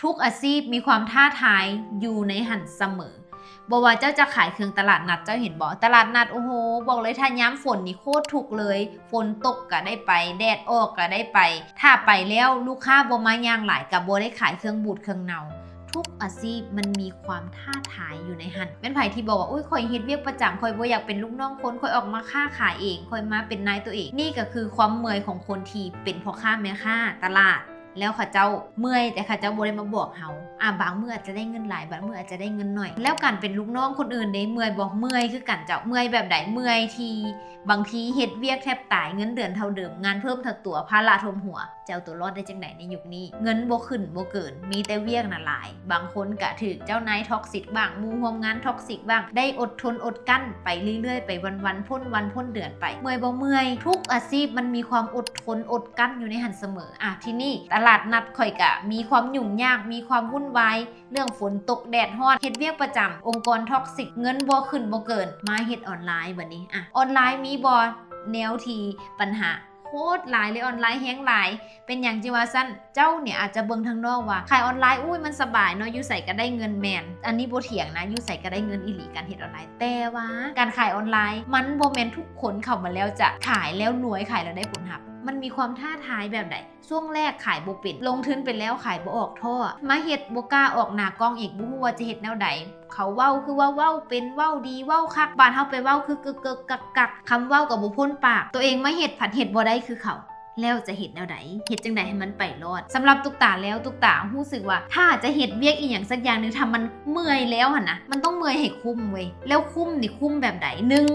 ທຸກອາຊີບມີຄວາມທ້າທາຍຢູ່ໃນຫັ້ນສະເໝີ. ບໍ່ວ່າເຈົ້າຈະຂາຍເຄື່ອງຕະຫຼາດນັດ, ເຈົ້າເຫັນບໍ່? ຕະຫຼາດນັດ, ໂອ້ໂຫ, ບອກເລີຍ, ຖ້າຍາມຝົນນີ້ໂຄດທຸກເລີຍ. ຝົນຕົກກໍໄດ້ໄປ, ແດດອອກກໍໄດ້ໄປ. ຖ້າໄປແລ້ວລູກຄ້າບໍ່ມາຍ່າງຫຼາຍ, ກໍບໍ່ໄດ້ຂາຍເຄື່ອງບູດເຄື່ອງເນົາ. ທຸກອາຊີບມັນມີຄວາມທ້າທາຍຢູ່ໃນຫັ້ນ. ແມ່ນໃຜທີ່ບອກວ່າ, ໂອ້ຍ, ຂ້ອຍເຮັດວຽກປະຈຳ, ຂ້ອຍບໍ່ຢາກເປັນລູກນ້ອງຄົນ, ຂ້ອຍອອກມາຄ້າຂາຍເອງ, ຂ້ອຍມາເປັນນາຍຕົວເອງ. ນີ້ກໍຄືຄວາມເມື່ອຍຂອງຄົນທີ່ເປັນພໍ່ຄ້າແມ່ຄ້າຕະຫຼາດ. ແລ້ວເຂົາເຈົ້າເມື່ອຍ, ແຕ່ເຂົາເຈົ້າບໍ່ໄດ້ມາບອກເຮົາ. ອາ, ບາງມື້ອາດຈະໄດ້ເງິນຫຼາຍ, ບາງມື້ອາດຈະໄດ້ເງິນໜ້ອຍ. ແລ້ວການເປັນລູກນ້ອງຄົນອື່ນເດ? ເມື່ອຍບໍ່? ເມື່ອຍຄືກັນເຈົ້າ. ເມື່ອຍແບບໃດ? ເມື່ອຍທີ່ບາງທີເຮັດວຽກແທບຕາຍ, ເງິນເດືອນເທົ່າເດີມ, ງານເພີ່ມເທົ່າຕົວ, ພາລະຖ້ວມຫົວ. ຈະເອົາຕົວລອດໄດ້ຈັ່ງໃດໃນຍຸກນີ້? ເງິນບໍ່ຂຶ້ນບໍ່ເກີນ, ມີແຕ່ວຽກນະຫຼາຍ. ບາງຄົນກະຖືກເຈົ້ານາຍທັອກຊິກບ້າງ, ໝູ່ຮ່ວມງານທັອກຊິກບ້າງ. ໄດ້ອົດທົນອົດກັ້ນໄປເລື້ອຍໆ, ໄປວັນໆ, ພົ້ນວັນພົ້ນເດືອນໄປ. ເມື່ອຍບໍ່? ເມື່ອຍ. ທຸກອາຊີບມັນມີຄວາມອົດທົນອົດກັ້ນຢູ່ໃນຫັ້ນສະເໝີ. ອາ, ທີນີ້ຕະຫຼາດນັດຂ້ອຍກະມີຄວາມຫຍຸ້ງຍາກ, ມີຄວາມວຸ່ນວາຍ, ເລື່ອງຝົນຕົກແດດຮ້ອນ, ເຮັດວຽກປະຈຳ, ອົງກອນທັອກຊິກ, ເງິນບໍ່ຂຶ້ນບໍ່ເກີນ, ມາເຮັດອອນລາຍບາດນີ້. ອາ, ອອນລາຍມີບໍ່ແນວທີ່ບັນຫາ? ໂຄດຫຼາຍເລີຍ, ອອນລາຍແຮງຫຼາຍ. ເປັນຫຍັງຈຶ່ງວ່າຊັ້ນ? ເຈົ້ານີ້ອາດຈະເບິ່ງທາງນອກວ່າຂາຍອອນລາຍ, ອຸ້ຍ, ມັນສະບາຍເນາະ, ຢູ່ໃສກໍໄດ້ເງິນ. ແມ່ນ, ອັນນີ້ບໍ່ຖຽງນະ, ຢູ່ໃສກໍໄດ້ເງິນອີ່ຫຼີ ການເຮັດອອນລາຍ. ແຕ່ວ່າການຂາຍອອນລາຍມັນບໍ່ແມ່ນທຸກຄົນເຂົ້າມາແລ້ວຈະຂາຍແລ້ວລວຍ, ຂາຍແລ້ວໄດ້ຜົນຮັບ. ມັນມີຄວາມທ້າທາຍແບບໃດ? ຊ່ວງແລກຂາຍບໍ່ເປັນ, ລົງທຶນໄປແລ້ວຂາຍບໍ່ອອກ, ທໍ້. ມາເຮັດບໍ່ກ້າອອກໜ້າກ້ອງອີກ, ບໍ່ຮູ້ວ່າຈະເຮັດແນວໃດ. ເຂົາເວົ້າຄືວ່າເວົ້າເປັນ, ເວົ້າດີ, ເວົ້າຄັກ, ບາດເຮົາໄປເວົ້າຄືກຶກໆກັກໆ, ຄຳເວົ້າກໍບໍ່ພົ້ນປາກ. ຕົວເອງມາເຮັດ ພັດເຮັດບໍ່ໄດ້ຄືເຂົາ, ແລ້ວຈະເຮັດແນວໃດ? ເຮັດຈັ່ງໃດໃຫ້ມັນໄປລອດ? ສຳລັບຕຸກຕາແລ້ວ, ຕຸກຕາຮູ້ສຶກວ່າ ຖ້າຈະເຮັດວຽກອີ່ຫຍັງສັກຢ່າງໜຶ່ງ, ຖ້າມັນເມື່ອຍແລ້ວຫັ້ນນະ, ມັນຕ້ອງເມື່ອຍໃຫ້ຄຸ້ມເວີຍ. ແລ້ວຄຸ້ມນີ້ຄຸ້ມແບບໃດ? ໜຶ່ງ,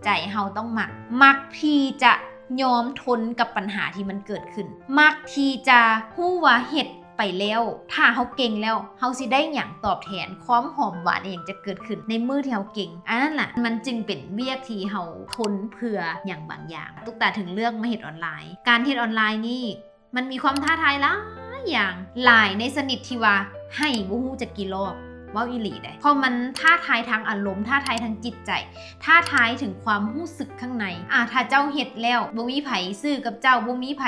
ໃຈເຮົາຕ້ອງມັກ, ມັກທີ່ຈະຍອມທົນກັບບັນຫາທີ່ມັນເກີດຂຶ້ນ, ມັກທີ່ຈະຮູ້ວ່າເຮັດ ໄປແລ້ວ, ຖ້າເຮົາເກັ່ງແລ້ວ, ເຮົາຊິໄດ້ຫຍັງຕອບແທນ? ຄວາມຫອມຫວານອີ່ຫຍັງຈະເກີດຂຶ້ນໃນມື້ທີ່ເຮົາເກັ່ງ? ອັນນັ້ນລະ ມັນຈຶ່ງເປັນວຽກທີ່ເຮົາທົນເພື່ອຫຍັງບາງຢ່າງ. ຕຸກຕາເຖິງເລືອກມາເຮັດອອນລາຍ. ການເຮັດອອນລາຍນີ້ ມັນມີຄວາມທ້າທາຍຫຼາຍຢ່າງ, ຫຼາຍໃນຊະນິດທີ່ວ່າໃຫ້ບໍ່ຮູ້ຈັກກີ່ລອບ, ເວົ້າອີ່ຫຼີໃດ໋. ເພາະມັນທ້າທາຍທາງອາລົມ, ທ້າທາຍທາງຈິດໃຈ, ທ້າທາຍເຖິງຄວາມຮູ້ສຶກຂ້າງໃນ. ອາ, ຖ້າເຈົ້າເຮັດແລ້ວ ບໍ່ມີໃຜຊື້ກັບເຈົ້າ, ບໍ່ມີໃຜ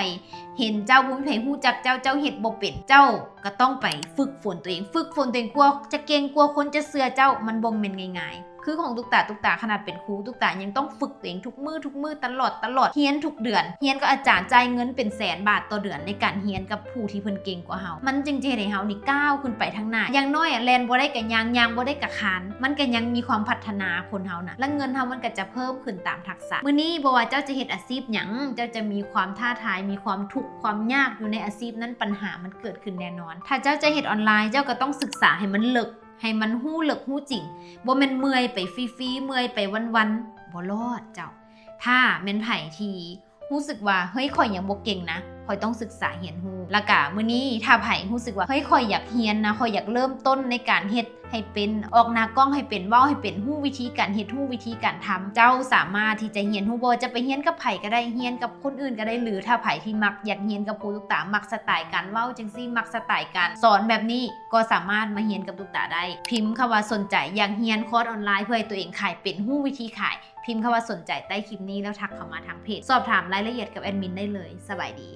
ເຫັນເຈົ້າ, ບໍ່ມີໃຜຮູ້ຈັກເຈົ້າ, ເຈົ້າເຮັດບໍ່ເປັນ, ເຈົ້າກໍຕ້ອງໄປຝຶກຝົນຕົວເອງ, ຝຶກຝົນຕົວເອງ. ກວ່າຈະເກັ່ງ, ກວ່າຄົນຈະເຊື່ອເຈົ້າ, ມັນບໍ່ແມ່ນງ່າຍໆ. ຄືຂອງຕຸກຕາ, ຕຸກຕາຂະໜາດເປັນຄູ, ຕຸກຕາຍັງຕ້ອງຝຶກຕົວເອງທຸກມື້, ທຸກມື້, ຕະຫຼອດ, ຕະຫຼອດ, ຮຽນທຸກເດືອນ, ຮຽນກັບອາຈານ, ຈ່າຍເງິນເປັນແສນບາດຕໍ່ເດືອນໃນການຮຽນກັບຜູ້ທີ່ເພິ່ນເກັ່ງກວ່າເຮົາ. ມັນຈຶ່ງຈະເຮັດໃລ່ເຮົານີ້ກ້າວຂຶ້ນໄປທາງໜ້າ. ຢ່າງໜ້ອຍແລ່ນບໍ່ໄດ້ກະຍ່າງ, ຍ່າງບໍ່ໄດ້ກະຄານ, ມັນກະຍັງມີຄວາມພັດທະນາຄົນເຮົານະ, ແລະ ເງິນເຮົາມັນກະຈະເພີ່ມຂຶ້ນຕາມທັກ ສະ. ມື້ນີ້ບໍ່ວ່າເຈົ້າຈະເຮັດອາຊີບຫຍັງ, ເຈົ້າຈະມີຄວາມທ້າທາຍ, ມີຄວາມທຸກຄວາມຍາກຢູ່ໃນອາຊີບນັ້ນ, ບັນຫາມັນເກີດຂຶ້ນແນ່ນອນ. ຖ້າເຈົ້າຈະເຮັດອອນລາຍ, ເຈົ້າກໍຕ້ອງສຶກສາໃຫ້ມັນເລິກ, ໃຫ້ມັນຮູ້ເລິກຮູ້ຈິງ. ບໍ່ແມ່ນເມື່ອຍໄປຟຣີໆ, ເມື່ອຍໄປວັນໆ, ບໍ່ລອດເຈົ້າ. ຖ້າແມ່ນໃຜທີ່ຮູ້ສຶກວ່າ, ເຮີ້ຍ, ຂ້ອຍຍັງບໍ່ເກັ່ງນະ, ຂ້ອຍຕ້ອງສຶກສາຮຽນຮູ້. ແລ້ວກະມື້ນີ້ ຖ້າໃຜຮູ້ສຶກວ່າ, ເຮີ້ຍ, ຂ້ອຍຢາກຮຽນນະ, ຂ້ອຍຢາກເລີ່ມຕົ້ນໃນການເຮັດ ໃຫ້ເປັນ, ອອກໜ້າກ້ອງໃຫ້ເປັນ, ເວົ້າໃຫ້ເປັນ, ຮູ້ວິທີການເຮັດ, ຮູ້ວິທີການທຳ. ເຈົ້າສາມາດທີ່ຈະຮຽນຮູ້, ບໍ່ວ່າຈະໄປຮຽນກັບໃຜກໍໄດ້, ຮຽນກັບຄົນອື່ນກໍໄດ້, ຫຼື ຖ້າໃຜທີ່ມັກຢາກຮຽນກັບຄູຕຸກຕາ, ມັກສະໄຕການເວົ້າຈັ່ງຊີ້, ມັກສະໄຕການສອນແບບນີ້, ກໍສາມາດມາຮຽນກັບຕຸກຕາໄດ້. ພິມຄຳວ່າສົນໃຈ, ຢາກຮຽນຄອດອອນລາຍເພື່ອໃຫ້ຕົວເອງຂາຍເປັນ, ຮູ້ວິທີຂາຍ, ພິມຄຳວ່າສົນໃຈໃຕ້ຄລິບນີ້ ແລ້ວທັກເຂົ້າມາທາງເພຈ, ສອບຖາມລາຍລະອຽດກັບແອດມິນໄດ້ເລີຍ. ສະບາຍດີ.